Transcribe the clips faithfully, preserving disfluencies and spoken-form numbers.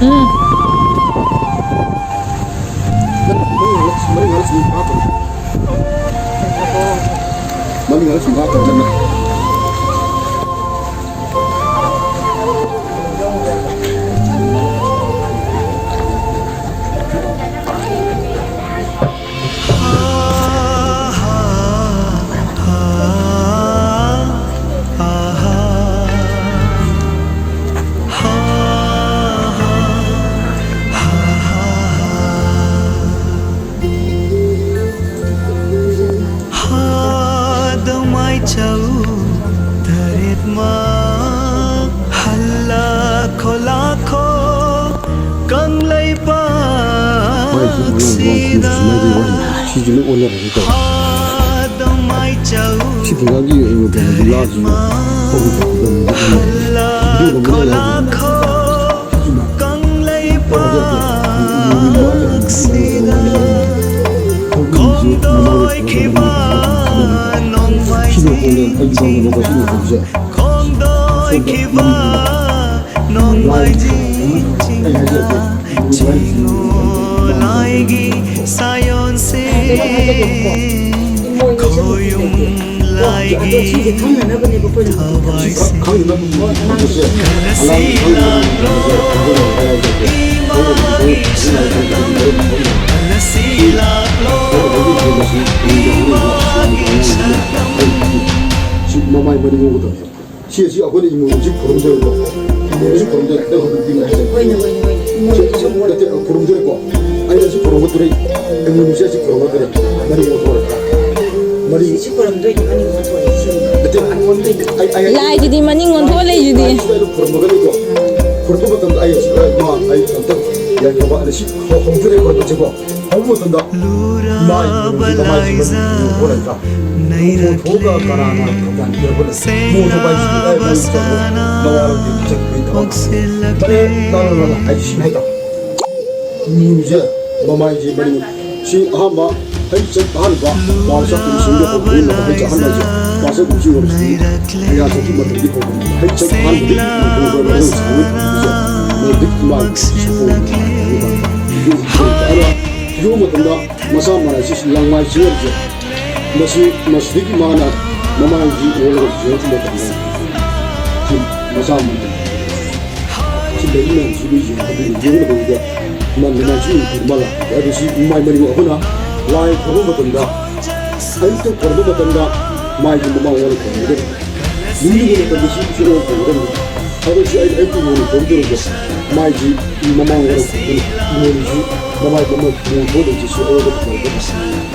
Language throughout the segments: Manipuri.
ꯎꯝ꯫ ꯃꯅꯤꯡ ꯍꯜꯂ ꯁꯨꯝ ꯍꯥꯞꯄꯣ꯫ ꯃꯅꯤꯡ ꯍꯜꯂ ꯁꯨꯝ ꯍꯥꯞꯄꯣ, ꯅꯪꯅ꯫ ꯍꯥꯗꯃꯥꯏ ꯆꯧ ꯇꯔꯦꯠꯃꯛ ꯍꯜꯂꯛꯈꯣ ꯂꯥꯛꯈꯣ ꯀꯪꯂꯩꯄꯥꯛꯁꯤꯗ꯫ ꯁꯤꯁꯨ ꯂꯣꯏ ꯑꯣꯟꯅꯔꯒꯦ ꯇꯧꯔꯦ꯫ ꯍꯥꯗꯃꯥꯏ ꯆꯧ ꯁꯤ ꯐꯤꯉꯥꯒꯤ ꯇꯔꯦꯠꯃꯛ ꯍꯜꯂꯛꯈꯣ ꯂꯥꯛꯈꯣ ꯀꯪꯂꯩꯄꯥꯛꯁꯤꯗ ꯈꯣꯡꯗꯣꯏꯈꯤꯕ ꯅꯣꯡꯃꯥꯏꯖꯤꯡ ꯆꯤꯡꯅ ꯈꯣꯡꯗꯣꯏꯈꯤꯕ ꯅꯣꯡꯃꯥꯏꯖꯤꯡ ꯆꯤꯡꯅ ꯆꯤꯡꯉꯣ ꯂꯥꯏꯒꯤ ꯁꯥꯌꯣꯟꯁꯦ ꯈꯣꯌꯨꯝ ꯂꯥꯏꯒꯤ ꯊꯋꯥꯏꯁꯦ ꯉꯁꯤ ꯂꯥꯛꯂꯣ ꯏꯃꯥꯒꯤ ꯁꯛꯇꯝ ꯉꯁꯤ ꯂꯥꯛꯂꯣ ꯏꯃꯥꯒꯤ ꯁꯛꯇꯝ꯫ ꯁꯤ ꯃꯃꯥꯏ ꯃꯔꯤ ꯉꯧꯒꯗꯕꯅꯦ꯫ ꯁꯤ ꯑꯁꯤ ꯑꯩꯈꯣꯏꯅ ꯏꯃꯣꯏꯅꯨꯁꯤ ꯈꯨꯔꯨꯝꯖꯔꯤꯕ, ꯏꯃꯣꯏꯅꯨꯁꯤ ꯈꯨꯔꯨꯝꯖꯔꯤ꯫ ꯅꯪ ꯍꯧꯖꯤꯛ ꯄꯤꯅꯤ ꯍꯥꯏꯁꯦ꯫ ꯍꯣꯏꯅꯦ, ꯍꯣꯏꯅꯦ, ꯍꯣꯏꯅꯦ꯫ ꯁꯤ ꯏꯃꯣꯏꯅꯨꯁꯨ ꯑꯃꯨꯛ ꯅꯠꯇꯦ, ꯈꯨꯔꯨꯝꯖꯔꯤꯀꯣ꯫ ꯑꯩꯅ ꯁꯤ ꯈꯨꯔꯨꯝꯕ ꯇꯨꯔꯦ, ꯏꯃꯣꯏꯅꯨꯁꯦ ꯑꯁꯤ ꯈꯨꯔꯨꯝꯕ ꯇꯨꯔꯦ꯫ ꯃꯔꯤ ꯑꯣꯟꯊꯣꯔꯛꯑꯦ꯫ ꯃꯔꯤ꯫ ꯁꯤ ꯈꯨꯔꯨꯝꯗꯣꯏꯅꯤ, ꯃꯅꯤꯡ ꯑꯣꯟꯊꯣꯛꯑꯦ, ꯁꯤ ꯅꯠꯇꯦ꯫ ꯑꯣꯟꯗꯣꯏꯅꯤ꯫ ꯑꯩ, ꯑꯩ, ꯂꯥꯏꯁꯤꯗꯤ ꯃꯅꯤꯡ ꯑꯣꯟꯊꯣꯛꯑ ꯂꯩꯁꯤꯗꯤ꯫ ꯂꯥꯏꯁꯤꯗ ꯑꯩꯅ ꯈꯨꯔꯨꯝꯃꯒꯅꯤꯀꯣ꯫ ꯈꯨꯔꯨꯝꯕ ꯃꯇꯝꯗ ꯑꯩ ꯑꯁꯤꯗ ꯏꯃꯥ, ꯑꯩ ꯑꯝꯇꯪ ꯌꯥꯏꯐꯕ ꯑꯅ ꯁꯤ ꯍꯧ-, ꯍꯧꯗꯣꯔꯦ ꯈꯨꯔꯨꯝꯕꯁꯦꯀꯣ꯫ ꯍꯧꯕ ꯃꯇꯝꯗ ꯏꯃꯥ ꯏꯃꯣꯏꯅꯨꯁꯤ ꯃꯃꯥꯏꯁꯤꯗ ꯃꯣꯟ ꯊꯣꯛꯑꯒ ꯀꯅꯥꯅ ꯊꯧꯖꯥꯜ ꯄꯤꯔꯛꯄꯅꯣ? ꯃꯣꯟ ꯊꯣꯛꯄ ꯍꯥꯏꯁꯤ ꯏꯃꯥ ꯏꯃꯣꯏꯅꯨꯁꯤ ꯅꯋꯥꯔꯧꯗꯦ ꯆꯠꯄꯩ ꯊꯕꯛ ꯉꯥꯛꯇꯅꯤ꯫ ꯂꯥ, ꯂꯥ, ꯂꯥ, ꯂꯥ ꯍꯥꯏꯁꯤ ꯁꯤꯅꯤ ꯍꯥꯏꯗꯣ꯫ ꯏꯃꯣꯏꯅꯨꯁꯦ ꯃꯃꯥꯏꯁꯦ ꯃꯅꯤꯡ ꯁꯤ ꯑꯍꯥꯟꯕ ꯍꯩ ꯆꯠ ꯑꯍꯥꯟꯕ ꯄꯥꯎ ꯆꯠꯄꯗ ꯁꯤꯡꯗ ꯍꯧꯕ ꯍꯩ ꯆꯠ ꯑꯍꯥꯟꯕ ꯍꯥꯏꯁꯦ ꯄꯥꯎ ꯆꯠꯄ ꯁꯤ ꯑꯣꯏꯔꯁꯤ꯫ ꯀꯌꯥ ꯆꯠꯄ ꯃꯇꯝꯗꯤ ꯐꯪꯕꯅꯤ꯫ ꯍꯩ ꯆꯠ ꯑꯍꯥꯟꯕꯗꯤ ꯃꯣꯏ ꯃꯣꯏ ꯃꯣꯏ ꯁꯥꯎꯋꯤ꯫ ꯃꯣꯏ ꯕꯤꯠ ꯑꯗꯣ ꯌꯣꯛꯄ ꯃꯇꯝꯗ ꯃꯆꯥ ꯃꯥꯟꯅꯁꯤ ꯂꯪꯃꯥꯏ ꯆꯤꯡꯉꯛꯁꯦ, ꯃꯁꯤ, ꯃꯁꯤꯗꯒꯤ ꯃꯥꯅ ꯃꯃꯥꯡꯁꯤ ꯑꯣꯜꯂꯒ ꯌꯦꯡꯉꯛꯄ ꯃꯇꯝꯗ ꯁꯤ ꯃꯆꯥ ꯃꯥꯟꯅ ꯁꯤ ꯂꯩꯔꯤ ꯃꯌꯥꯝꯁꯤꯕꯨ ꯌꯦꯡꯕꯗ, ꯌꯦꯡꯕꯗ ꯃꯟꯗꯅ ꯁꯤ ꯎꯈ꯭ꯔꯨ ꯃꯥꯜꯂꯦ꯫ ꯑꯗꯨ ꯁꯤ ꯃꯥꯏ ꯃꯔꯤ ꯑꯩꯈꯣꯏꯅ ꯂꯥꯏ ꯈꯨꯔꯨꯝꯕ ꯃꯇꯝꯗ, ꯑꯌꯨꯛꯇ ꯈꯨꯔꯨꯝꯕ ꯃꯇꯝꯗ ꯃꯥꯏꯒꯤ ꯃꯃꯥꯡ ꯑꯣꯏꯅ ꯈꯨꯔꯨꯝꯒꯗꯕꯅꯤ꯫ ꯅꯨꯃꯤꯠ ꯃꯇꯝꯗ ꯁꯤ, ꯁꯤ ꯑꯣꯏꯅ ꯈꯨꯔꯨꯝꯒꯗꯕꯅꯤ꯫ ꯑꯗꯨ ꯁꯤ ꯑꯩ, ꯑꯩ ꯇꯨꯡ ꯑꯣꯏꯅ ꯈꯨꯔꯨꯝꯖꯔꯒꯦ꯫ ꯃꯥꯏꯒꯤ ꯃꯃꯥꯡ ꯑꯣꯏꯅ ꯈꯨꯔꯨꯝꯒꯅꯤ꯫ ꯏꯃꯣꯏꯅꯨꯁꯤ ꯃꯃꯥꯏ ꯃꯃꯥꯡ ꯈꯨꯔꯨꯝ ꯊꯣꯛꯂꯛꯏꯁꯦ ꯁꯤ ꯑꯣꯏꯅ ꯈꯨꯔꯨꯝꯒꯗꯕꯅꯤ꯫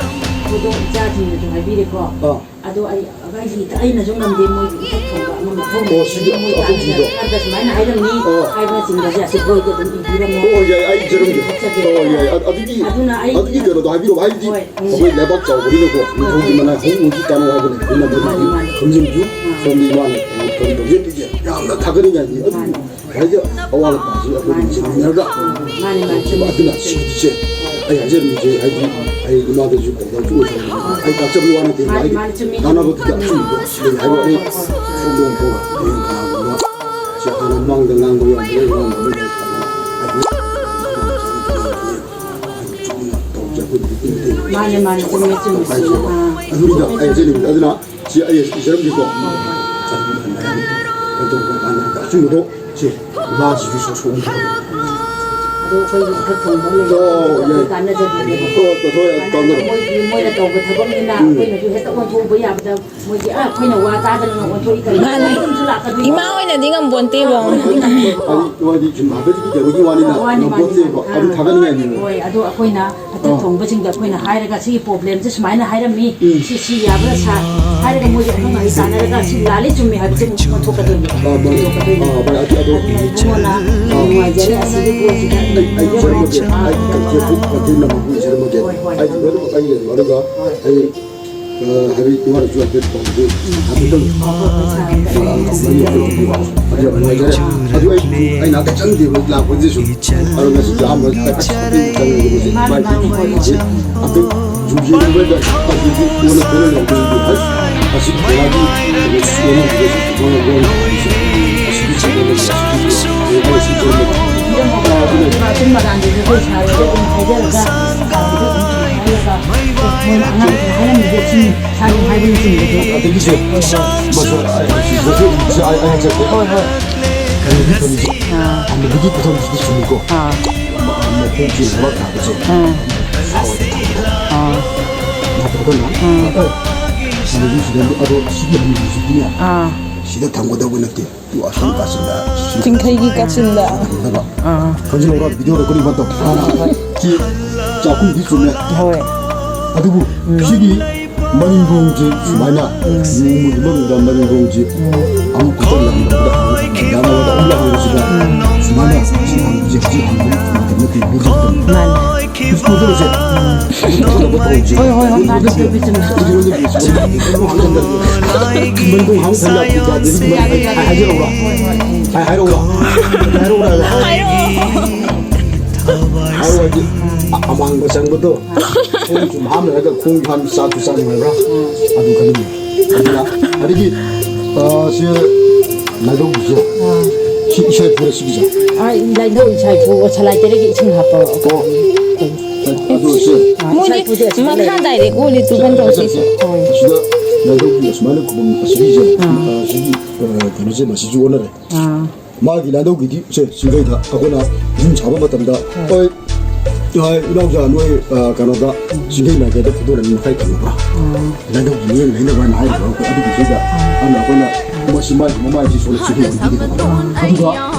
ꯑꯗꯣ ꯏꯆꯥꯁꯤꯡꯅꯁꯨ ꯍꯥꯏꯕꯤꯔꯦꯀꯣ꯫ ꯑꯥ꯫ ꯑꯗꯣ ꯑꯩ, ꯑꯩꯒꯤ, ꯑꯩꯅꯁꯨ ꯉꯝꯗꯦ, ꯃꯣꯏꯒꯤ ꯏꯊꯛ ꯊꯣꯡꯕ ꯑꯃ ꯃꯊꯧ ꯑꯣ, ꯁꯤꯒꯤ ꯂꯩꯇꯦ, ꯃꯣꯏ ꯑꯩꯈꯣꯏꯒꯤꯗꯣ꯫ ꯇꯥꯟꯅꯗꯅ ꯁꯨꯃꯥꯏꯅ ꯍꯥꯏꯔꯝꯃꯤ ꯑꯣ꯫ ꯍꯥꯏꯕꯅꯆꯤꯡꯕꯁꯦ ꯑꯁꯤ ꯕꯣꯏꯗ ꯑꯗꯨꯝ ꯏꯕꯤꯔꯝꯃꯣ꯫ ꯑꯣ, ꯌꯥꯏ, ꯑꯩ ꯏꯖꯔꯝꯒꯦ꯫ ꯍꯥꯞꯆꯒꯦ꯫ ꯑꯣ, ꯌꯥꯏ, ꯑ-, ꯑꯗꯨꯒꯤ, ꯑꯗꯨꯅ ꯑꯩ ꯑꯗꯨꯒꯤ ꯀꯩꯅꯣꯗꯣ ꯍꯥꯏꯕꯤꯔꯣ, ꯍꯥꯏꯗꯤ ꯍꯣꯏ, ꯎꯝ꯫ ꯑꯩꯈꯣꯏ ꯂꯩꯕꯥꯛ ꯆꯥꯎꯕꯅꯤꯅꯀꯣ, ꯍꯣꯏ, ꯅꯤꯡꯊꯧꯒꯤ ꯍꯣꯏ꯫ ꯃꯅꯥꯏ ꯍꯧ ꯎꯗꯤ ꯇꯥꯅꯧ ꯍꯥꯏꯕꯅꯦ, ꯑꯗꯨꯅ ꯃꯗꯨꯒꯤ ꯃꯥꯅꯤ, ꯃꯥꯅꯤ꯫ ꯈꯣꯝꯖꯤꯟꯕꯤꯌꯨ, ꯑꯥ꯫ ꯁꯣꯝꯗ ꯏꯃꯥꯅ ꯀꯩꯅꯣ ꯇꯧꯖꯔꯤꯁꯦ ꯌꯥꯝꯅ ꯊꯥꯒꯠꯅꯤꯡꯉꯥꯏꯅꯤ꯫ ꯑꯗꯨ ꯃꯥꯅꯤ꯫ ꯍꯥꯏꯗꯤ ꯑꯋꯥꯠ ꯑꯄꯥꯁꯤ ꯑꯩꯈꯣꯏꯅ ꯌꯦꯡꯁꯤꯟꯃꯤꯟꯅꯔꯒ ꯃꯥꯅꯤ, ꯃꯥꯅꯤ, ꯆꯨꯝꯃꯤ, ꯇꯧꯈꯤꯕ꯫ ꯑꯗꯨꯅ ꯆꯨꯝꯃꯤ꯫ ꯁꯤꯒꯤꯁꯦ ꯑꯩ ꯍꯥꯏꯖꯔꯝꯃꯤꯁꯦ, ꯍꯥꯏꯗꯤ ꯑꯩ ꯏꯃꯥꯗꯁꯨ ꯀꯩꯅꯣꯁꯨ ꯑꯣꯏꯖꯔꯝꯃꯤ꯫ ꯑꯩ ꯇꯥꯛꯆꯕꯒꯤ ꯋꯥ ꯅꯠꯇꯦ, ꯃꯥꯅꯤ, ꯍꯥꯏꯗꯤ ꯃꯥꯅꯤ, ꯆꯨꯝꯃꯤ, ꯆꯨꯝꯃꯤ꯫ ꯀꯥꯟꯅꯕꯗꯨꯗ ꯑꯆꯨꯝꯕꯗꯣ ꯂꯩ ꯍꯥꯏꯕ ꯍꯣꯏ, ꯑꯩ ꯍꯣꯏ, ꯍꯣꯏ꯫ ꯐꯣꯡꯗꯣꯛ ꯐꯣꯡꯗꯣꯛ ꯍꯌꯦꯡ ꯀꯅꯥꯒꯨꯝꯕ ꯁꯤ ꯍꯥꯟꯅ ꯃꯃꯥꯡꯗ ꯉꯥꯡꯕ ꯌꯥꯎꯕ ꯂꯩ, ꯉꯥꯡꯕ ꯂꯩ꯫ ꯑꯗꯨ ꯆꯨꯝꯅ ꯇꯧꯖꯕꯗꯤ ꯅꯠꯇꯦ꯫ ꯃꯥꯅꯦ, ꯃꯥꯅꯦ, ꯆꯨꯝꯃꯦ, ꯆꯨꯝꯃꯦ꯫ ꯍꯥꯏꯁꯦ꯫ ꯑꯥ꯫ ꯑꯗꯨꯅꯤꯗ ꯑꯩ ꯍꯥꯏꯖꯅꯤꯡꯕꯗꯤ ꯑꯗꯨꯅ ꯁꯤ ꯑꯩ ꯏꯖꯔꯝꯒꯦꯀꯣ꯫ ꯍꯣꯏ, ꯍꯣꯏ꯫ ꯑꯗꯨꯒ ꯀꯥꯟꯅꯔꯒ ꯑꯆꯨꯝꯕꯗꯣ ꯁꯤ ꯂꯥꯁꯤꯁꯨ ꯁꯣꯛꯁꯣꯛꯑꯝ ꯇꯧꯔꯦ꯫ ꯑꯗꯣ ꯑꯩꯈꯣꯏꯒꯤ ꯏꯊꯛ ꯊꯣꯡꯕ ꯂꯩꯕ ꯑꯣ, ꯑꯩꯈꯣꯏ ꯌꯥꯏ꯫ ꯀꯥꯟꯅꯖꯗꯦꯗꯅ꯫ ꯑꯣ, ꯇꯧꯊꯣꯛꯑꯦ, ꯀꯥꯟꯅꯗꯕ ꯇꯧꯊꯣꯛꯑꯦ꯫ ꯃꯣꯏꯗꯤ ꯃꯣꯏꯅ ꯇꯧꯕ ꯊꯕꯛꯅꯤꯅ ꯎꯝ꯫ ꯑꯩꯈꯣꯏꯅꯁꯨ ꯍꯦꯛꯇ ꯑꯣꯟꯊꯣꯛꯎꯕ ꯌꯥꯕꯗ ꯃꯣꯏꯗꯤ, ꯑ, ꯑꯩꯈꯣꯏꯅ ꯋꯥ ꯇꯥꯗꯅ ꯑꯣꯟꯊꯣꯛꯏ ꯀꯔꯤ ꯃꯥꯅꯦ꯫ ꯑꯗꯨꯝꯁꯨ ꯂꯥꯛꯀꯗꯣꯏꯅꯤ꯫ ꯏꯃꯥ ꯑꯣꯏꯅꯗꯤ ꯉꯝꯄꯣꯟꯇꯦꯕ꯫ ꯍꯥꯏꯗꯤ, ꯍꯥꯏꯗꯤ ꯁꯨꯝ ꯍꯥꯏꯐꯦꯠ ꯀꯩꯅꯣꯒꯤ ꯋꯥꯅꯤꯅ, ꯃꯥꯅꯤ, ꯃꯥꯅꯤ, ꯉꯝꯄꯣꯟꯇꯦꯕ꯫ ꯃꯥꯅꯤ꯫ ꯑꯗꯨ ꯑꯥ꯫ ꯊꯥꯒꯠꯅꯤꯡꯉꯥꯏꯅꯦꯕ꯫ ꯍꯣꯏ, ꯑꯗꯣ ꯑꯩꯈꯣꯏꯅ ꯍꯟꯗꯛ ꯑꯥ꯫ ꯊꯣꯡꯕꯁꯤꯡꯗ ꯑꯩꯈꯣꯏꯅ ꯍꯥꯏꯔꯒ ꯁꯤꯒꯤ ꯄ꯭ꯔꯣꯕ꯭ꯂꯦꯝꯁꯦ ꯁꯨꯃꯥꯏꯅ ꯍꯥꯏꯔꯝꯃꯤ, ꯎꯝ꯫ ꯁꯤ, ꯁꯤ ꯌꯥꯕ꯭ꯔꯥ ꯁꯥꯔ? ꯍꯥꯏꯔꯒ ꯃꯣꯏꯒꯤ ꯑꯈꯪ ꯑꯍꯩ ꯇꯥꯟꯅꯔꯒ ꯁꯤ ꯂꯥꯜꯂꯤ ꯆꯨꯝꯃꯤ ꯍꯥꯏꯕꯁꯦ ꯑꯃꯨꯛ ꯑꯣꯟꯊꯣꯛꯀꯗꯣꯏꯅꯤ꯫ ꯑꯥ, ꯃꯥꯅꯤ꯫ ꯑꯣꯟꯊꯣꯛꯀꯗꯣꯏꯅꯤ꯫ ꯑꯥ, ꯃꯥꯅꯤ꯫ ꯑꯗꯨ, ꯑꯗꯨ ꯑꯗꯨꯅ ꯏꯕꯨꯡꯉꯣꯅ ꯑꯥ꯫ ꯅꯨꯡꯉꯥꯏꯖꯔꯦ ꯑꯁꯤꯒꯤ ꯄꯣꯠꯁꯤꯗ꯫ ꯑꯩ, ꯑꯩ ꯏꯖꯔꯝꯃꯒꯦ꯫ ꯑꯩ ꯀꯟꯇꯦꯛ ꯕꯨꯛ ꯀꯟꯇꯦꯛ ꯅꯝꯕꯔ ꯏꯖꯔꯝꯃꯒꯦ꯫ ꯍꯣꯏ, ꯍꯣꯏ, ꯑꯩ ꯍꯣꯏ꯫ ꯂꯣꯏꯅꯃꯛ ꯑꯩ ꯂꯩꯔꯦ꯫ ꯑꯗꯨꯒ ꯍꯣꯏ꯫ ꯑꯩ ꯑ, ꯍꯥꯏꯕꯗꯤ ꯏꯃꯥꯅꯁꯨ ꯍꯥꯏꯐꯦꯠ ꯄꯥꯎꯗꯨ ꯍꯥꯏꯐꯦꯠꯇꯪ ꯍꯣꯏ, ꯍꯣꯏ, ꯍꯣꯏ, ꯁꯥꯔ꯫ ꯑꯗꯨ ꯌꯥꯝ ꯅꯨꯡꯉꯥꯏꯖꯔꯦ꯫ ꯑꯗꯨ ꯑꯩ, ꯑꯩ ꯅꯍꯥꯟꯗꯩ ꯆꯪꯗꯦꯕ ꯂꯥꯛꯄꯁꯤꯁꯨ꯫ ꯑꯗꯨ ꯉꯁꯤꯗꯤ ꯑꯍꯥꯟꯕ ꯆꯪꯉꯦ꯫ ꯃꯥꯅꯤ, ꯃꯥꯅꯤ, ꯍꯣꯏ, ꯍꯣꯏ꯫ ꯍꯟꯗꯛ ꯖꯨꯕꯤꯂꯤ ꯃꯣꯏꯗ ꯑꯗꯨꯗꯤ ꯀꯣꯟꯅ ꯀꯣꯟꯅ ꯂꯩꯔꯝꯗꯣꯏꯅꯤ꯫ ꯑꯁ, ꯑꯁꯤ ꯀꯣꯂꯥꯒꯤ ꯀꯩꯅꯣ ꯁꯤ ꯂꯣꯟ ꯑꯃ ꯁꯤ ꯂꯣꯟ ꯑꯃ ꯁꯤ ꯂꯣꯟ ꯑꯃ ꯁꯤ ꯂꯣꯟ ꯑꯃ ꯃꯔꯥꯡꯗꯨꯁꯨ ꯑꯩꯈꯣꯏ ꯁꯥꯔꯗ ꯑꯗꯨꯝ ꯍꯥꯏꯖꯔꯒ, ꯁꯥꯔꯗ ꯑꯗꯨꯝ ꯍꯥꯏꯔꯒ, ꯑꯦ, ꯃꯣꯏꯅ ꯑꯉꯥꯡꯁꯤꯡ ꯍꯥꯏꯔꯝꯃꯤꯁꯦ ꯁꯤꯅꯤ, ꯁꯥꯔꯅ ꯍꯥꯏꯕꯅ ꯆꯨꯝꯕꯗꯣ꯫ ꯑꯗꯒꯤꯁꯦ, ꯃꯁꯨ, ꯃꯁꯨ, ꯃꯁꯨ, ꯑꯩ, ꯑꯩ ꯍꯥꯏꯖꯔꯛꯀꯦ꯫ ꯍꯣꯏ, ꯍꯣꯏ꯫ ꯀꯩꯅꯣꯒꯤ ꯊꯝꯃꯤꯁꯦ, ꯑꯥ꯫ ꯑꯃꯨꯕꯒꯤ ꯈꯨꯊꯝꯁꯤꯗꯤ ꯆꯨꯝꯃꯤꯀꯣ꯫ ꯑꯥ꯫ ꯃ-, ꯃꯈꯣꯡꯁꯦ ꯂꯩꯕꯥꯛ ꯊꯥꯕꯁꯦ꯫ ꯑꯥ꯫ ꯁꯥ ꯑꯣꯏꯅ ꯊꯝꯕꯗꯣ꯫ ꯑꯥ꯫ ꯅꯠꯇ꯭ꯔꯒꯅ, ꯑꯥ꯫ ꯑꯦ, ꯑꯃꯨꯕꯒꯤ ꯈꯨꯊꯝꯗꯣ, ꯑꯗꯣ ꯁꯤꯒꯤ ꯑꯃꯨꯕꯁꯤꯗꯤꯅꯦ, ꯑꯥ꯫ ꯁꯤꯗ ꯊꯝꯒꯗꯧꯕ ꯅꯠꯇꯦ꯫ ꯇꯨ ꯑꯁꯣꯝ ꯀꯥꯆꯤꯟꯗ꯫ ꯆꯤꯡꯈꯩꯒꯤ ꯀꯥꯆꯤꯟꯗ꯫ ꯊꯝꯒꯗꯕ꯫ ꯑꯥ꯫ ꯈꯪꯖꯤꯜꯍꯧꯔꯣ, video recording ꯃꯇꯧ꯫ ꯑꯥ, ꯍꯣꯏ꯫ ꯁꯤ ꯆꯥꯛꯈꯨꯝꯗꯤ ꯆꯨꯝꯃꯦ꯫ ꯍꯣꯏ꯫ ꯑꯗꯨꯕꯨ ꯎꯝ꯫ ꯁꯤꯒꯤ ꯃꯅꯤꯡꯔꯣꯝꯁꯦ ꯁꯨꯃꯥꯏꯅ ꯎꯝ꯫ ꯅꯣꯡꯃꯒꯤ ꯃꯅꯨꯡꯗ ꯃꯅꯤꯡꯔꯣꯝꯁꯦ ꯎꯝ꯫ ꯑꯃꯨꯛ ꯈꯛꯇꯪ ꯌꯥꯝꯗꯕꯗ ꯌꯥꯝꯗꯕꯗ ꯑꯍꯨꯝꯂꯛ ꯍꯥꯏꯕꯁꯤꯗ ꯎꯝ꯫ ꯁꯨꯃꯥꯏꯅ ꯁꯤ ꯍꯥꯡꯕꯁꯦ ꯍꯧꯖꯤꯛ ꯍꯥꯡꯕ ꯃꯇꯝ ꯅꯠꯇꯦ, ꯍꯧꯖꯤꯛ ꯃꯇꯝ꯫ ꯃꯥꯅꯦ꯫ ꯍꯧꯖꯤꯛ ꯃꯇꯝꯁꯦ ꯎꯝ꯫ ꯍꯣꯏ, ꯍꯣꯏ, ꯍꯣꯏ, ꯃꯥꯅꯦ, ꯆꯨꯝꯃꯦ, ꯆꯨꯝꯃꯦ, ꯆꯨꯝꯃꯦ꯫ ꯃꯅꯤꯡꯔꯣꯝ ꯍꯥꯡꯕ ꯃꯇꯝꯗ ꯍꯥꯏ-, ꯍꯥꯏꯖꯔꯛꯎꯔꯥ? ꯍꯥꯏ-, ꯍꯥꯏꯔꯛꯎꯔꯥ? ꯍꯥꯏꯔꯛꯎꯔꯥ? ꯍꯥꯏꯔꯛꯎꯔꯥ? ꯍꯥꯏꯔꯛꯑꯣ ꯍꯥꯏꯗꯤ ꯑ-, ꯑꯃꯥꯡꯕ ꯆꯪꯕꯗꯣ꯫ ꯈꯣꯡ ꯁꯨꯝ ꯍꯥꯝꯂꯒ ꯈꯣꯡ ꯍꯥꯝ ꯆꯥꯛꯁꯨ ꯆꯥ ꯅꯨꯡꯉꯥꯏꯕ꯭ꯔꯥ? ꯑꯗꯨ ꯈꯜꯂꯤ꯫ ꯑꯗꯨꯅ ꯑꯗꯒꯤ, ꯑ, ꯁꯤ ꯂꯥꯏꯙꯧꯒꯤꯁꯦ꯫ ꯑꯥ꯫ ꯁꯤ ꯏꯁꯥ ꯏꯐꯨꯔ ꯁꯤꯒꯤꯁꯦ꯫ ꯑꯥ, ꯂꯥꯏꯙꯧ ꯏꯁꯥ ꯏꯐꯨ, ꯁꯂꯥꯏ ꯇꯦꯔꯦꯒꯤ ꯏꯁꯤꯡ ꯍꯥꯞꯄ꯫ ꯑꯣ꯫ ꯑꯗꯨ ꯁꯤ꯫ ꯑꯥ, ꯏꯁꯥ ꯃꯣꯏꯗꯤ ꯏꯐꯨꯁꯦ ꯑꯁꯤꯗ ꯃꯈꯥ ꯂꯩ꯫ Direct ꯑꯣꯜꯂꯤ ꯇꯨ ꯀꯩꯅꯣ ꯇꯧꯁꯤ꯫ ꯍꯣꯏ꯫ ꯑꯁꯤꯗ ꯂꯥꯏꯙꯧꯒꯤ ꯑꯁꯨꯃꯥꯏꯅ ꯈꯨꯕꯝ ꯑꯁꯤꯒꯤꯁꯦ, ꯑꯥ꯫ ꯑ, ꯁꯤꯒꯤ, ꯑ, ꯀꯩꯅꯣꯁꯦ ꯃꯁꯤꯁꯨ ꯑꯣꯟꯅꯔꯦ꯫ ꯑꯥ꯫ ꯃꯥꯒꯤ ꯂꯥꯏꯙꯧꯒꯤꯗꯤ ꯁꯦ ꯁꯤꯡꯒꯩꯗ ꯑꯩꯈꯣꯏꯅ ꯌꯨꯝ ꯁꯥꯕ ꯃꯇꯝꯗ, ꯍꯣꯏ꯫ ꯍꯣꯏ, ꯏꯃꯥ ꯏꯅꯥꯎꯖꯥ ꯅꯣꯏ, ꯑ, ꯀꯩꯅꯣꯗ ꯁꯤꯡꯒꯩ ꯃꯥꯏꯀꯩꯗ ꯈꯨꯗꯣꯜ ꯑꯅꯤ ꯃꯈꯥꯏ ꯊꯝꯃꯕ꯭ꯔꯥ? ꯎꯝ꯫ ꯂꯥꯏꯙꯧꯒꯤ ꯃꯤꯠꯌꯦꯡ ꯂꯩꯅꯕ ꯍꯥꯏꯅ ꯍꯥꯏꯔꯤꯕ ꯑꯩꯈꯣꯏ ꯑꯗꯨꯒꯤꯁꯤꯗ ꯎꯝ꯫ ꯑꯗꯨꯅ ꯑꯩꯈꯣꯏꯅ ꯃꯁꯤ ꯃꯥꯒꯤ ꯃꯃꯥꯏꯁꯤ ꯁꯣꯂ ꯁꯤꯡꯒꯩ ꯑꯣꯏꯕꯤꯒꯗꯕ꯫ ꯑꯗꯨꯒ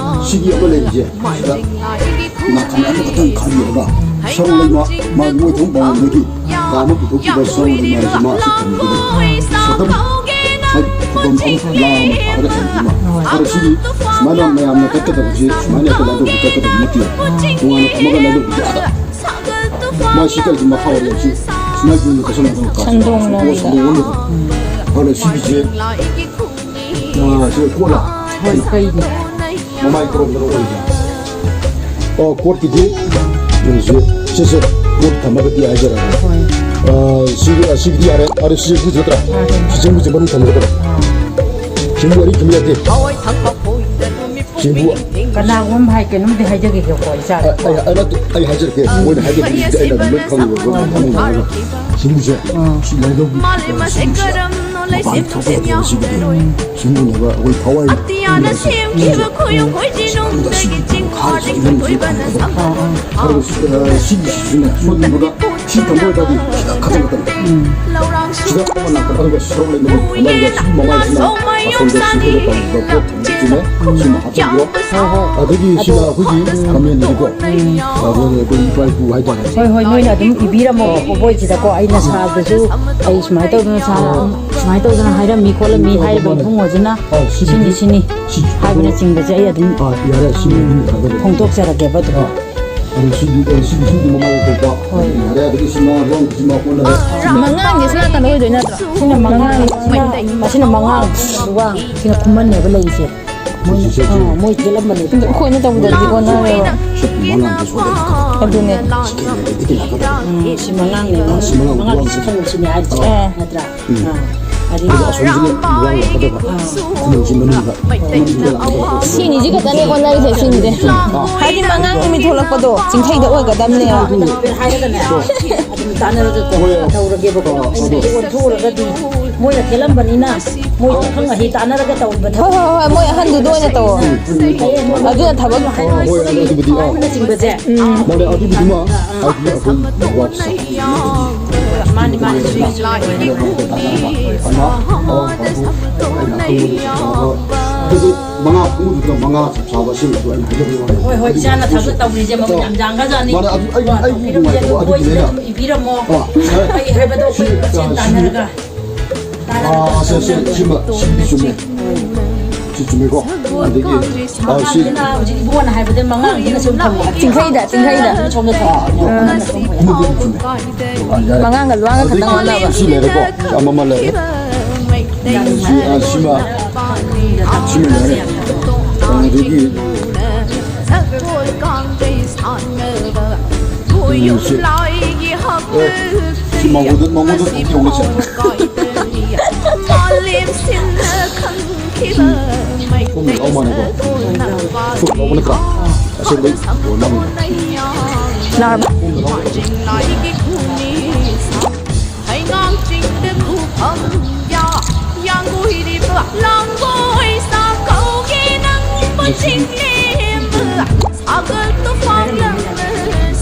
ꯁꯤꯒꯤ ꯑꯃ ꯂꯩꯔꯤꯁꯦ ꯁꯤꯗ ꯅꯥꯀꯟ ꯑꯃꯈꯛꯇꯪ ꯈꯥꯕꯤꯔꯒ ꯁꯔꯨ ꯂꯩꯃ ꯃꯥꯒꯤ ꯑꯣꯏꯊꯣꯛ ꯄꯥꯝꯕꯗꯒꯤ ꯀꯥ ꯑꯃ ꯄꯨꯊꯣꯛꯈꯤꯕ ꯁꯔꯨ ꯂꯩꯃ ꯃꯥꯁꯤ ꯊꯝꯕꯤꯒꯗꯕ꯫ ꯁꯣꯗꯝ ꯍꯥꯏꯗꯤ ꯈꯨꯕꯝ ꯑꯃ ꯂꯥ ꯑꯃ ꯊꯥꯔꯒ ꯊꯝꯕꯤꯕ꯫ ꯑꯗꯣ ꯁꯤꯒꯤ ꯁꯨꯃꯥꯏꯅ ꯃꯌꯥꯝꯅ ꯀꯠꯀꯗꯕꯁꯤ ꯁꯨꯃꯥꯏꯅ ꯍꯦꯛꯇ ꯂꯥꯟꯗꯧꯕ ꯀꯠꯀꯗꯕ ꯅꯠꯇꯦ꯫ ꯇꯣꯉꯥꯟꯅ ꯊꯝꯃꯒ ꯂꯥꯟꯗꯧꯕꯁꯤ ꯑꯥꯗ꯫ ꯃꯥ ꯁꯤ ꯀꯔꯤꯒꯤ ꯃꯈꯥ ꯑꯣꯏꯔꯦ ꯁꯤ ꯁꯨꯃꯥꯏꯅ ꯀꯨꯏꯅ ꯀꯠꯁꯟꯒꯗꯕ ꯀꯥꯁꯦ꯫ ꯁꯟꯗꯣꯡ ꯑꯣ, ꯂꯣꯏꯔꯦ꯫ ꯁꯟꯗꯣꯡ ꯑꯣꯟꯒꯗꯕ꯫ ꯑꯗꯨꯅ ꯁꯤꯒꯤꯁꯦ ꯑꯥ, ꯁꯤ ꯀꯣꯠꯂꯣ꯫ ꯍꯣꯏ, ꯀꯩꯒꯤ? ꯃꯃꯥꯏ ꯀꯔꯣꯝꯗꯅꯣ ꯑꯣꯏꯒꯦ꯫ ꯑꯣ, ꯀꯣꯠꯀꯤꯗꯤ, ꯁꯤ, ꯁꯤ, ꯁꯤ, ꯀꯣꯠ ꯊꯝꯃꯒꯗꯤ ꯍꯥꯏꯖꯔꯒꯦ꯫ ꯍꯣꯏ꯫ ꯑꯥ, ꯁꯤꯒꯤ, ꯑꯥ, ꯁꯤꯒꯤꯗꯤ ꯌꯥꯔꯦ꯫ ꯑꯗꯣ ꯁꯤ ꯄꯨꯊꯣꯛꯇ꯭ꯔꯥ? ꯑꯥ, ꯍꯣꯏ꯫ ꯁꯤ ꯆꯦꯡꯕꯨꯁꯦ ꯃꯅꯨꯡ ꯊꯝꯒꯗꯕ꯫ ꯑꯥ꯫ ꯁꯤꯡꯕꯨ ꯑꯅꯤ ꯊꯝ ꯌꯥꯗꯦ꯫ ꯆꯦꯡꯕꯨ꯫ ꯀꯅꯥꯒꯨꯝꯕ ꯍꯥꯏ ꯀꯩꯅꯣꯝꯗꯤ ꯍꯥꯏꯖꯒꯦꯀꯣ, ꯏꯆꯥ꯫ ꯑꯩ, ꯑꯩ, ꯑꯩ ꯅꯠꯇꯦ, ꯑꯩ ꯍꯥꯏꯖꯔꯛꯀꯦ꯫ ꯃꯣꯏꯅ ꯍꯥꯏꯖꯕꯗꯤ ꯑꯩ ꯑꯗꯨꯝ ꯂꯣꯏ ꯈꯪꯉꯦꯕ꯫ ꯃꯣꯏꯅ ꯍꯥꯏꯔꯒ ꯁꯤꯡꯁꯦ, ꯁꯤ ꯂꯥꯏꯔꯧꯒꯤ ꯁꯤꯡꯁꯦ ꯃꯄꯥꯟ ꯊꯣꯛꯄ ꯌꯥꯗꯦꯕ꯫ ꯁꯤꯒꯤꯗꯤ ꯁꯤꯡꯅꯅꯕ ꯑꯩꯈꯣꯏ ꯊꯋꯥꯏ ꯁꯤꯡꯗ ꯁꯤꯡ ꯈꯥꯔꯤꯁꯦ ꯏꯃꯣꯏꯅꯨꯁꯤꯅ ꯐꯪꯒꯗꯕ꯫ ꯑꯗꯨꯒ, ꯑ, ꯁꯤꯒꯤꯁꯤꯁꯨꯅꯦ, ꯁꯣꯏꯗꯅꯕ ꯁꯤ ꯊꯝꯕ ꯑꯣꯏꯇꯥꯔꯗꯤ ꯁꯤꯗ ꯈꯛꯇ ꯅꯠꯇꯕ꯫ ꯁꯤꯗ ꯑꯃ ꯂꯥꯛꯄ ꯑꯗꯨꯒ ꯁꯔꯨꯛ ꯂꯩꯅꯕ ꯍꯣꯠꯅꯔꯒ ꯁꯤ ꯃꯃꯥꯏꯁꯤꯅ ꯑꯁꯣꯝꯗ ꯁꯤꯡꯗ ꯇꯧꯔꯤꯕ ꯄꯣꯠ ꯊꯝꯕꯁꯤꯅ ꯁꯤꯃ ꯍꯥꯞꯆꯤꯟꯕꯤꯔꯣ꯫ ꯍꯣꯏ, ꯍꯣꯏ꯫ ꯑꯗꯒꯤ ꯁꯤꯅ ꯑꯩꯈꯣꯏꯒꯤ ꯀꯃꯦꯟꯅꯤꯀꯣ꯫ ꯑꯗꯨꯅ ꯑꯩꯈꯣꯏ ꯏꯄꯥ ꯏꯄꯨ ꯍꯥꯏꯇꯥꯔꯦ꯫ ꯍꯣꯏ, ꯍꯣꯏ, ꯅꯣꯏꯅ ꯑꯗꯨꯝ ꯏꯕꯤꯔꯝꯃꯣ꯫ ꯕꯣꯕꯣꯏꯁꯤꯗꯀꯣ ꯑꯩꯅ ꯁꯥꯕꯗꯁꯨ ꯑꯩ ꯁꯨꯃꯥꯏꯅ ꯇꯧꯗꯅ ꯁꯥꯔ-, ꯁꯨꯃꯥꯏꯅ ꯇꯧꯗꯅ ꯍꯥꯏꯔꯝꯃꯤ ꯈꯣꯠꯂꯝꯃꯤ ꯍꯥꯏꯔꯤꯕ ꯏꯕꯨꯡꯉꯣꯁꯤꯅ ꯑꯣ, ꯁꯤ ꯁꯤꯅꯤ, ꯁꯤꯅꯤ ꯁꯤ ꯍꯥꯏꯕꯅꯆꯤꯡꯕꯁꯦ ꯑꯩ ꯑꯗꯨꯝ ꯑꯥ, ꯌꯥꯔꯦ, ꯁꯤꯅꯤ ꯑꯗꯨꯝ ꯊꯥꯖꯔꯦ꯫ ꯐꯣꯡꯗꯣꯛꯆꯔꯒꯦꯕ ꯑꯗꯨꯝ꯫ ꯑꯥ, ꯑꯗꯨ ꯁꯤꯗꯤ, ꯑꯦ, ꯁꯤꯗꯤ, ꯁꯤꯗꯤ ꯃꯃꯥꯡ ꯊꯣꯛꯄ꯫ ꯍꯣꯏ꯫ ꯌꯥꯔꯦ, ꯑꯗꯒꯤ ꯁꯤꯃ ꯂꯣꯟ, ꯁꯤꯃ ꯀꯣꯟꯅ꯫ ꯃꯉꯥꯡꯁꯦ ꯁꯤ ꯅꯥꯀꯟꯗ ꯑꯣꯏꯗꯣꯏ ꯅꯠꯇ꯭ꯔꯣ? ꯁꯤꯅ ꯃꯉꯥꯡ, ꯁꯤꯅ, ꯃꯁꯤꯅ ꯃꯉꯥꯡ, ꯋꯥꯡ, ꯁꯤꯅ ꯈꯨꯃꯟꯅꯦꯕ ꯂꯩꯔꯤꯁꯦ꯫ ꯃꯣꯏ, ꯁꯤ, ꯁꯤ, ꯁꯤ꯫ ꯑꯥ, ꯃꯣꯏ ꯊꯦꯠꯂꯝꯕꯅꯦ꯫ ꯑꯩꯈꯣꯏꯅ ꯇꯧꯗ꯭ꯔꯗꯤ ꯑꯣꯟꯅꯔꯦꯕ꯫ ꯁꯤ ꯃꯉꯥꯡꯁꯦ ꯁꯣꯏꯔꯦ꯫ ꯑꯗꯨꯅꯦ꯫ ꯁꯤ ꯀꯩꯅꯣ, ꯑꯗꯨꯗꯤ ꯂꯥꯛꯀꯗꯕ꯫ ꯎꯝ, ꯁꯤ ꯃꯉꯥꯡꯅꯦꯕ꯫ ꯑꯥ, ꯁꯤ ꯃꯉꯥꯡ ꯃꯉꯥꯡ ꯋꯥꯡ꯫ ꯁꯤ ꯊꯝꯃꯣ ꯁꯤꯅꯦ ꯍꯥꯏꯔꯤꯁꯦ꯫ ꯑꯥ꯫ ꯅꯠꯇ꯭ꯔꯥ? ꯎꯝ꯫ ꯑꯥ꯫ ꯑꯗꯒꯤ ꯑꯗꯣ ꯑꯁꯣꯝꯁꯤꯅ ꯋꯥꯡ ꯂꯥꯛꯀꯗꯕ꯫ ꯑꯥ꯫ ꯈꯨꯃꯟꯁꯤ ꯃꯅꯨꯡꯗ꯫ ꯁꯤꯅꯤꯁꯤ ꯈꯛꯇꯅꯦ ꯑꯣꯟꯅꯔꯤꯁꯦ, ꯁꯤꯅꯤꯁꯦ꯫ ꯑꯥ꯫ ꯍꯥꯏꯗꯤ ꯃꯉꯥꯡ ꯅꯨꯃꯤꯠ ꯊꯣꯛꯂꯛꯄꯗꯣ ꯆꯤꯡꯈꯩꯗ ꯑꯣꯏꯒꯗꯕꯅꯦꯕ꯫ ꯍꯥꯏꯔꯒꯅꯦ꯫ ꯑꯗꯨꯝ ꯇꯥꯟꯅꯔꯒ ꯍꯣꯏ꯫ ꯇꯧꯔꯒꯦꯕꯀꯣ꯫ ꯑꯥ, ꯑꯩꯅ ꯑꯗꯣ꯫ ꯑꯣꯟꯊꯣꯛꯎꯔꯒꯗꯤ ꯃꯣꯏꯅ ꯊꯦꯠꯂꯝꯕꯅꯤꯅ ꯃꯣꯏ ꯑꯈꯪ ꯑꯍꯩ ꯇꯥꯟꯅꯔꯒ ꯇꯧꯔꯤꯕ ꯍꯣꯏ, ꯊꯕꯛ꯫ ꯍꯣꯏ, ꯍꯣꯏ, ꯃꯣꯏ ꯑꯍꯟꯗꯨꯗ ꯑꯣꯏꯅ ꯇꯧꯔꯣ꯫ ꯎꯝ꯫ ꯐꯩꯌꯦ, ꯃꯣꯏ ꯑꯗꯨꯅ ꯊꯕꯛ꯫ ꯑꯥ, ꯍꯣꯏ, ꯑꯗꯨ, ꯑꯗꯨꯕꯨꯗꯤ, ꯑꯥ꯫ ꯍꯥꯏꯅꯆꯤꯡꯕꯁꯦ꯫ ꯎꯝ꯫ ꯃꯥꯅꯦ, ꯑꯗꯨꯕꯨꯗꯤꯃ ꯍꯥꯏꯗꯤ ꯑꯩꯈꯣꯏ ꯋꯥꯠꯁ-꯫ ꯃꯥꯅꯤ, ꯃꯥꯅꯤ, ꯆꯨꯝꯃꯤ, ꯆꯨꯝꯃꯤ꯫ ꯑꯗꯨꯗꯤ ꯃꯉꯥ ꯈꯣꯡꯎꯞꯇꯨꯗ ꯃꯉꯥ ꯆꯞ ꯆꯥꯕ ꯑꯁꯦꯡꯕꯗꯣ ꯑꯩꯅ ꯍꯥꯏꯖꯕꯒꯤ ꯋꯥꯅꯤ꯫ ꯍꯣꯏ, ꯍꯣꯏ, ꯏꯆꯥꯅ ꯊꯕꯛ ꯇꯧꯔꯤꯁꯦ ꯃꯃꯜ ꯌꯥꯝ ꯌꯥꯝꯈ꯭ꯔꯖꯥꯠꯅꯤ꯫ ꯃꯥꯅꯦ, ꯑꯗꯨ ꯑꯩ, ꯑꯩꯒꯤ ꯅꯨꯡꯉꯥꯏꯇꯕ ꯃꯣꯏꯗ ꯑꯗꯨꯒꯤꯅꯦ꯫ ꯑꯗꯨꯝ ꯏꯕꯤꯔꯝꯃꯣ꯫ ꯑꯥ, ꯁꯥꯔ, ꯑꯩ ꯍꯥꯏꯕꯗꯣ ꯑꯩꯈꯣꯏ ꯁꯤ, ꯃꯁꯦꯟ ꯑꯥ, ꯁꯤ, ꯇꯥꯟꯅꯔꯒ꯫ ꯑꯥ, ꯁꯦ, ꯁꯦ, ꯁꯤꯃ, ꯁꯤꯗꯤ ꯆꯨꯝꯃꯦ꯫ ꯁꯤ ꯆꯨꯝꯃꯦꯀꯣ꯫ ꯑꯗꯒꯤ, ꯑꯥ, ꯁꯤ ꯃꯉꯥꯡꯁꯤꯅ ꯍꯧꯖꯤꯛ ꯏꯕꯨꯡꯉꯣꯅ ꯍꯥꯏꯕꯗ ꯃꯉꯥꯡꯁꯤꯅ ꯁꯨꯝ ꯊꯝꯃꯣ꯫ ꯆꯤꯡꯈꯩꯗ, ꯆꯤꯡꯈꯩꯗ꯫ ꯁꯣꯝꯗ ꯊꯝꯃꯣ꯫ ꯑꯥ, ꯑꯥ, ꯑꯃꯗꯤ ꯑꯗꯨꯝ ꯆꯨꯝꯃꯦ꯫ ꯑꯥ, ꯌꯥꯔꯦ꯫ ꯃꯉꯥꯡꯒ ꯂꯨꯋꯥꯡꯒ ꯈꯛꯇꯪ ꯑꯗꯒꯤ ꯑꯣꯟꯅꯕ꯫ ꯁꯤ ꯂꯩꯔꯦꯀꯣ꯫ ꯑꯃ, ꯑꯃ ꯂꯩꯔꯦ꯫ ꯁꯤ, ꯑꯥ, ꯁꯤꯃ, ꯁꯤꯃ ꯌꯥꯔꯦ꯫ ꯑꯗꯒꯤ, ꯎꯝ, ꯁꯤ, ꯑꯦ, ꯁꯤ ꯃꯉꯣꯟꯗ, ꯃꯉꯣꯟꯗ ꯊꯣꯛꯀꯦ ꯌꯦꯡꯉꯨꯁꯦ꯫ ꯂꯧ ꯃꯥꯜꯂꯦꯀꯣ꯫ ꯁꯨꯝ ꯂꯧꯕ ꯅꯠꯇ꯭ꯔꯥ? ꯑꯁꯦꯡꯕꯩ ꯌꯣꯟꯕ ꯃꯥꯜꯂꯦ꯫ ꯂꯥꯛꯑꯕ? ꯍꯩꯉꯥꯡ ꯆꯤꯡꯗ ꯈꯨꯐꯝ ꯌꯥ, ꯌꯥꯡꯒꯨꯏꯔꯤꯕ ꯂꯥꯡꯒꯣꯏ ꯁꯥꯀꯧꯒꯤ ꯅꯪꯕꯨ ꯆꯤꯡꯂꯦꯝꯕ ꯁꯥꯒꯠꯇꯨ ꯐꯥꯎꯂꯝ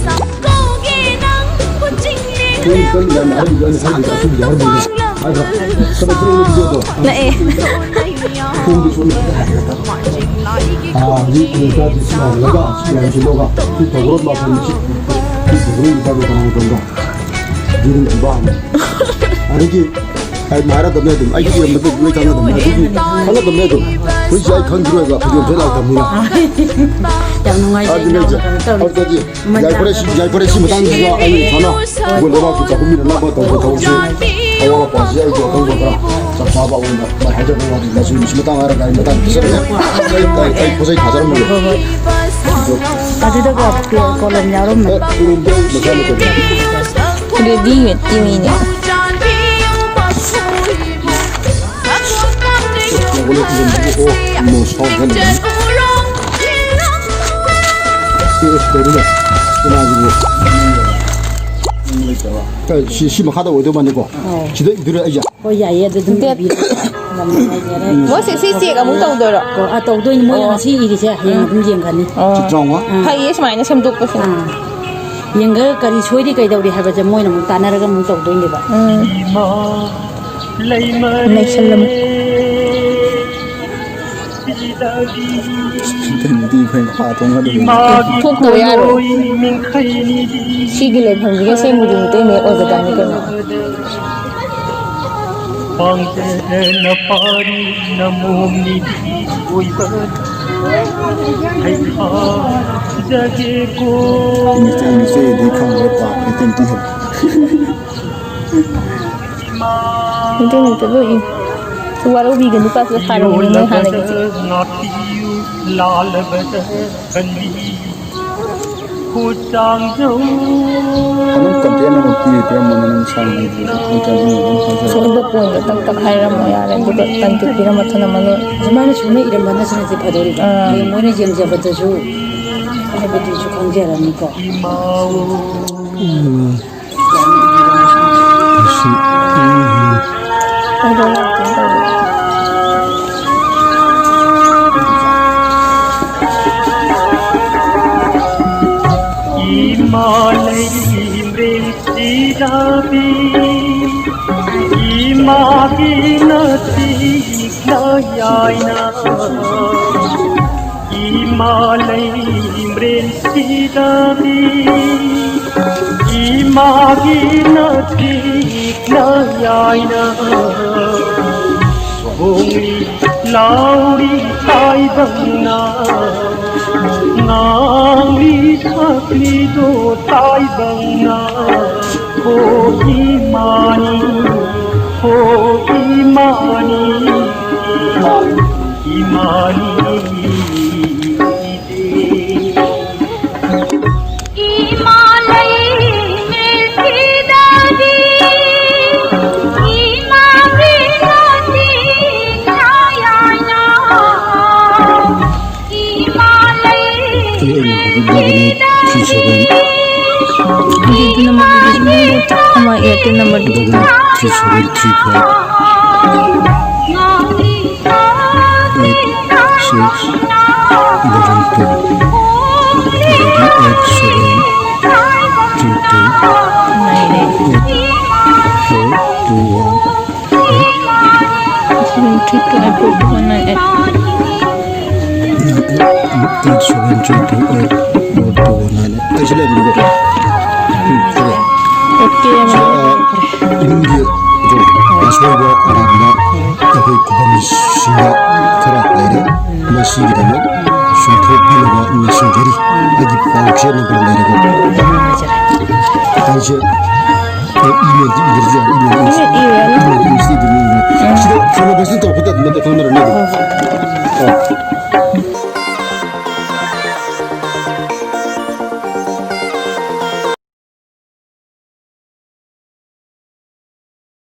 ꯁꯥꯀꯧꯒꯤ ꯅꯪꯕꯨ ꯆꯤꯡꯂꯦꯝꯕ ꯁꯥꯒꯠꯇꯨ ꯐꯥꯎꯂꯝ ꯅꯛꯑꯦ꯫ ꯑꯥ, ꯍꯧꯖꯤꯛ ꯂꯩꯀꯥꯏꯁꯤ ꯁꯤꯟꯅꯍꯜꯂꯒ, ꯁꯤ ꯃꯌꯥꯝ ꯁꯤꯜꯂꯒ, ꯁꯤ ꯇꯧꯔꯒ ꯂꯥꯛꯄꯅꯤ, ꯁꯤ, ꯁꯤ ꯇꯧꯔꯒ ꯂꯥꯛꯄꯅꯤ, ꯇꯧꯔꯒ꯫ ꯌꯦꯔꯨꯝ ꯄꯤꯕ ꯑꯃ꯫ ꯑꯗꯒꯤ ꯑꯩ ꯍꯥꯏꯔꯗꯕꯅꯦ ꯑꯗꯨꯝ, ꯑꯩꯒꯤ ꯏꯔꯝꯕꯗ ꯂꯣꯏ ꯈꯪꯒꯗꯕꯅꯦ꯫ ꯑꯗꯨꯒꯤ ꯈꯪꯒꯗꯕꯅꯦ ꯑꯗꯨꯝ꯫ ꯍꯧꯖꯤꯛꯁꯦ ꯑꯩ ꯈꯪꯈꯤꯔꯣꯏꯕ, ꯐꯤꯖꯣꯝꯁꯦ ꯂꯥꯛꯇꯕꯅꯤꯅ꯫ ꯌꯥꯝ ꯅꯨꯡꯉꯥꯏꯖꯩ, ꯑꯗꯨꯅꯦ ꯏꯅꯥꯎꯅ ꯀꯩꯅꯣ ꯇꯧꯔꯤꯁꯦ꯫ ꯑꯗꯨꯗꯤ ꯃꯃꯜ ꯌꯥꯏꯐꯔꯦ, ꯁꯤ ꯇꯥꯡꯕ ꯌꯥꯏꯐꯔꯦ, ꯁꯤ ꯃꯇꯥꯡꯁꯤꯗ ꯑꯩ ꯁꯥꯅ ꯃꯣꯏ ꯂꯩꯕꯥꯛꯀꯤ ꯆꯥꯎꯈꯠꯃꯤꯟꯅꯅꯕ ꯇꯧꯕ ꯊꯕꯛꯁꯦ ꯑꯋꯥꯠ ꯑꯄꯥꯁꯦ ꯑꯩꯒꯤ ꯋꯥꯈꯜ ꯈꯔ ꯆꯞ ꯆꯥꯕ ꯑꯣꯏꯅ ꯃꯥꯏ ꯍꯥꯏꯖꯕ ꯋꯥꯅꯤ꯫ ꯃꯁꯤ, ꯃꯁꯤ ꯃꯇꯥꯡ ꯍꯥꯏꯔꯒ ꯑꯩ ꯃꯇꯥꯡ ꯄꯤꯖꯔꯒꯦ꯫ ꯑꯩ, ꯑꯩ, ꯑꯩ ꯄꯣꯠ ꯆꯩ ꯊꯥꯖꯔꯝꯃꯒꯦ꯫ ꯑꯗꯨꯗꯒ ꯀꯣꯂꯣꯝ ꯌꯥꯎꯔꯝꯃꯦ꯫ ꯑꯦ, ꯎꯔꯨꯝꯗ ꯃꯆꯥ ꯃꯆꯥ꯫ ꯔꯦꯗꯤꯃꯦꯗꯀꯤ ꯃꯤꯅꯦ꯫ ꯂꯧꯕ ꯂꯦꯞꯄꯤꯕ ꯃꯤꯗꯨꯕꯨ, ꯑꯣ, ꯃꯣ ꯁꯥꯎ ꯍꯦꯟꯅ ꯂꯩ꯫ ꯁꯤ, ꯑꯁ, ꯀꯩꯅꯣꯅꯦ? ꯀꯅꯥꯒꯤꯅꯣ? ꯀꯩ, ꯁꯤ, ꯁꯤ ꯃꯈꯥꯗ ꯑꯣꯏꯗꯧ ꯃꯥꯜꯂꯤꯀꯣ? ꯑꯧ꯫ ꯁꯤꯗ ꯏꯗꯣꯏꯔꯥ ꯑꯩꯁꯦ? ꯍꯣꯏ, ꯌꯥꯏꯌꯦ, ꯑꯗꯨ ꯑꯗꯨꯝ ꯗꯦꯠ ꯏꯕꯤꯔꯣ꯫ ꯌꯥꯝ ꯅꯨꯡꯉꯥꯏꯖꯔꯦ꯫ ꯃꯣꯏ ꯁꯤ, ꯁꯤ ꯆꯦꯛ ꯑꯃꯨꯛ ꯇꯧꯗꯣꯏꯔꯣ? ꯀꯣ, ꯑꯥ, ꯇꯧꯗꯣꯏꯅꯤ꯫ ꯃꯣꯏꯅ ꯑꯣ꯫ ꯉꯁꯤ ꯏꯔꯤꯁꯦ ꯍꯌꯦꯡ ꯎꯝ꯫ ꯑꯗꯨꯝ ꯌꯦꯡꯈ꯭ꯔꯅꯤ꯫ ꯑꯣ꯫ ꯆꯤꯇ꯭ꯔꯥꯎꯉ? ꯑꯥ꯫ ꯐꯩꯌꯦ ꯁꯨꯃꯥꯏꯅ ꯁꯦꯝꯗꯣꯛꯄꯁꯤꯅ꯫ ꯑꯥ꯫ ꯌꯦꯡꯒ ꯀꯔꯤ ꯁꯣꯏꯔꯤ ꯀꯩꯗꯧꯔꯤ ꯍꯥꯏꯕꯁꯦ ꯃꯣꯏꯅ ꯑꯃꯨꯛ ꯇꯥꯟꯅꯔꯒ ꯑꯃꯨꯛ ꯇꯧꯗꯣꯏꯅꯦꯕ꯫ ꯎꯝ꯫ ꯅꯩꯁꯜꯂꯝꯃꯦ꯫ ꯊꯣꯛꯇꯕ ꯌꯥꯔꯣꯏ꯫ ꯁꯤꯒꯤ ꯂꯩꯐꯝꯁꯤꯒ ꯁꯦꯝꯕꯗꯤ ꯃꯩꯇꯩ ꯃꯌꯦꯛ ꯑꯣꯏꯒꯗꯕꯅꯤ ꯀꯩꯅꯣ꯫ ꯄꯥꯡꯖꯅ ꯄꯥꯔꯤ ꯅꯃꯣꯝꯅꯤꯗꯤ ꯑꯣꯏꯕ ꯍꯩꯈꯥꯖꯒꯦꯀꯣ꯫ ꯃꯩꯇꯩ ꯃꯩꯇꯩꯗꯤ ꯈꯪꯕ ꯄꯥꯞ ꯃꯩꯇꯩ ꯃꯩꯇꯩ ꯍꯩ꯫ ꯃꯩꯇꯩ ꯃꯩꯇꯩ ꯂꯣꯏ ꯏ꯫ ꯋꯥꯔꯧꯕꯤꯒꯅꯨ ꯀꯥꯁꯦ ꯍꯥꯏꯔꯝꯃꯤꯅꯦ ꯃꯣꯏ ꯍꯥꯟꯅꯒꯤꯁꯦ꯫ ꯂꯥꯜꯂꯕꯗ ꯀꯟꯕꯤ꯫ ꯑꯗꯨꯝ ꯀꯟꯇꯦꯛ ꯑꯃ ꯄꯤꯔ ꯄꯤꯔꯝꯃꯣꯅꯦ, ꯅꯪ ꯁꯥꯡꯅ ꯍꯥꯏꯗꯤ ꯅꯠꯇ꯭ꯔꯒ ꯃꯤ ꯑꯗꯨꯝ ꯍꯥꯏꯖꯔꯛꯑꯣ꯫ ꯁꯣꯝꯗ ꯄꯣꯏꯟꯗꯣ ꯇꯛ ꯇꯛ ꯍꯥꯏꯔꯝꯃꯣ ꯌꯥꯔꯦ, ꯑꯗꯨꯒ ꯀꯟꯇꯦꯛ ꯄꯤꯔꯝꯃ ꯊꯅꯝꯃ ꯂꯣꯏꯔꯦ꯫ ꯑꯗꯨꯃꯥꯏꯅ ꯁꯣꯝꯅ ꯏꯔꯝꯕ ꯅꯠꯇ꯭ꯔꯗꯤ ꯐꯗꯧꯔꯤꯕ꯫ ꯑꯥ꯫ ꯍꯌꯦꯡ ꯃꯣꯏꯅ ꯌꯦꯡꯖꯕꯗꯁꯨ ꯍꯥꯏꯕꯗꯨꯁꯨ ꯈꯪꯖꯔꯅꯤꯀꯣ꯫ ꯎꯝ꯫ ꯏꯃꯥ ꯂꯩꯔꯦ ꯁꯤꯗꯗꯤ, ꯏꯃꯥꯒꯤ ꯅꯠꯇꯤꯛꯅ ꯌꯥꯏꯅ꯫ ꯏꯃꯥ ꯂꯩꯔꯦ ꯁꯤꯗꯗꯤ, ꯏꯃꯥꯒꯤ ꯅꯠꯇꯤꯛꯅ ꯌꯥꯏꯅ꯫ ꯈꯣꯡꯂꯤ ꯂꯥꯎꯔꯤ ꯇꯥꯏꯕꯪꯅ, ꯉꯥꯡꯂꯤ ꯁꯛꯂꯤꯗꯣ ꯇꯥꯏꯕꯪꯅ꯫ ꯍꯣ ꯏꯃꯥꯅꯤ, ꯍꯣ ꯏꯃꯥꯅꯤ, ꯏꯃꯥꯅꯤ ꯏꯆꯦ꯫ ꯏꯃꯥ ꯂꯩꯃꯦ ꯁꯤꯗꯗꯤ, ꯏꯃꯥꯒꯤ ꯃꯇꯤꯛ ꯌꯥꯏꯅ꯫ ꯏꯃꯥ ꯂꯩꯃꯦ ꯑꯩ ꯑꯩꯅ ꯍꯧꯖꯤꯛ ꯂꯧꯕꯅꯤ, ꯊ꯭ꯔꯤ ꯁꯚꯦꯟ꯫ ꯁꯤꯗꯗꯤ ꯅꯝꯕꯔꯗꯨꯗꯤ ꯁꯨꯃꯥꯏꯅ ꯇꯞꯅ ꯑꯦꯌꯥꯔꯇꯦꯜ ꯅꯝꯕꯔꯗꯨꯗꯤ double three seven three five. Eight six double two, ꯑꯗꯒꯤ eight seven three two eight four two one. Seven three two eight four two one nine eight. Eight seven three two eight four two one nine eight. ꯑꯩꯁꯨ ꯂꯩꯕꯅꯤꯀꯣ꯫ ꯎꯝ, ꯐꯔꯦ꯫ ꯑꯣꯀꯦ, ꯁꯤ, ꯑ, ꯏꯃꯨꯡꯒꯤ ꯑꯗꯨ ꯑꯁꯣꯏꯕ ꯑꯔꯥꯟꯕ ꯑꯩꯈꯣꯏ ꯈꯨꯕꯝꯁꯤꯡꯗ ꯈꯔ ꯂꯩꯔꯦ꯫ ꯃꯁꯤꯒꯤꯗꯃꯛ ꯆꯨꯝꯊꯣꯛꯄꯤꯅꯕ ꯅꯤꯡꯁꯤꯡꯖꯔꯤ꯫ ꯑꯩꯒꯤ ꯄꯥꯎꯆꯦ ꯅꯝꯕꯔ ꯂꯩꯔꯦꯀꯣ꯫ ꯑꯩꯁꯦ, ꯑ, email ꯗꯤ ꯏꯗ꯭ꯔꯁꯨ ꯌꯥꯏ, email ꯗꯤ ꯏꯔꯨꯔꯅꯨ꯫ Email ꯗꯤ ꯏꯗ꯭ꯔꯁꯨ ꯌꯥꯏ꯫